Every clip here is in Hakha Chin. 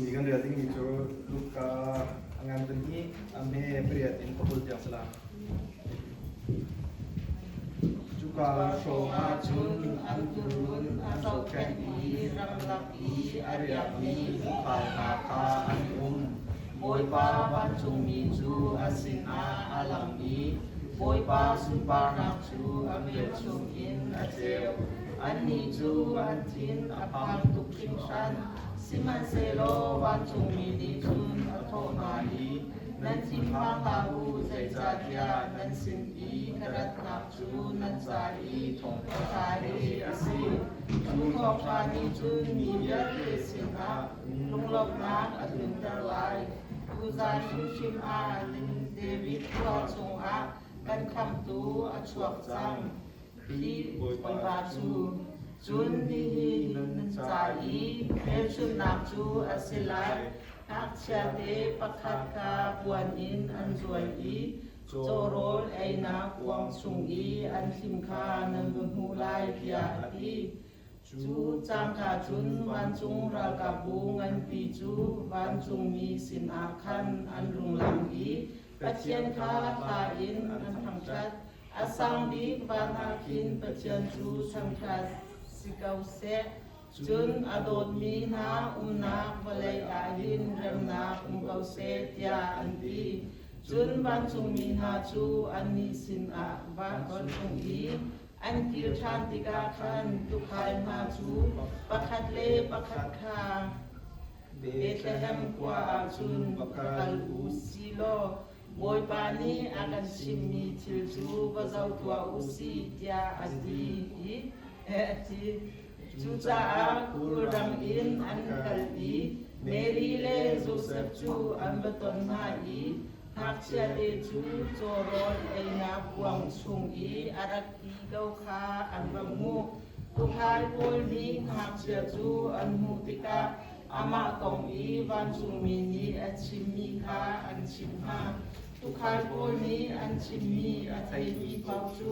Tuni kan rel dingmi cu Luka a ngan pahnih, a hme pariat in pakul tiang si lai. Cuka hrawng ah cun an tuurun a zohkhenh i ramlak i a riakmi tuukhal hna kha an um. Bawipa vancungmi cu a sinah a lang i Bawipa sunparnak cu a velchum in a ceu. Annih cu an thin a phang tuk hringhran. Sihmanhsehlaw vancungmi nih cun a thawh hna i, Nan thinphang hlah u, zeicahtiah nan sin i ka ratnak cu nan ca i thawngṭha hi a si. Cu thawngṭha nih cun mi vialte sinah lunglawmhnak a tlunter lai. Tuzan hrimhrim ah David khua chungah kan Khamhtu a chuak cang. Hi Bawipa cu cun hihi nan ca i hmelchunhnak cu a si lai. Ngakchiate pakhat kha puan in an zual i cawrawl einak kuang chung i an hlim kha nan va hmuh lai, tiah a ti. Cu cangka cun vancung ralkapbu nganpi cu vancungmi sinah khan an rung lang i Pathian kha hla in an thangṭhat. A sang bik van ah khin Pathian cu thangṭhat si ko seh. Cun a dawtmi hna umnak vawlei ah hin remnak um ko seh, tiah an ti. Cun vancungmi hna cu annih sinah vancung i an kir ṭhan tikah khan tuukhal hna cu pakhat le pakhat kha Bethlehem khua ah cun va kal u si law Bawipa nih a kan chimhmi thil cu va zoh tuah u sih, tiah a ti i a ti. Cucaah khulrang in an kal i Mary le Josef cu an va ton hna i ngakchiate cu cawrawl einak kuang chung i a rak i ko kha an va hmuh. Tuukhal pawl nih ngakchia cu an hmuh tikah amah kong i vancungmi nih a chimmi kha an chimh hna. Tuukhal pawl nih an chimmi a theimi paoh cu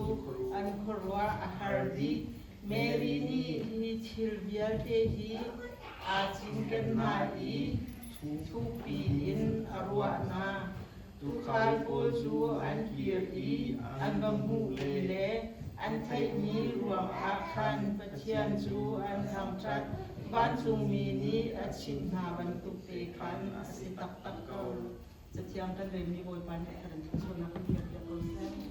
an khuaruah a har dih. Mary nih hi thil vialte hi aa cinken hna i thukpi in a ruah hna. Tuukhal pawl cu an kir i an va hmuhmi le an theihmi ruangah khan Pathian cu an thangṭhat. Vancungmi nih a chimh hna bantuk te khan a si taktak ko. Cathiang kan relmi Bawipa nih a kan thluachuahnak kan pek piak ko seh.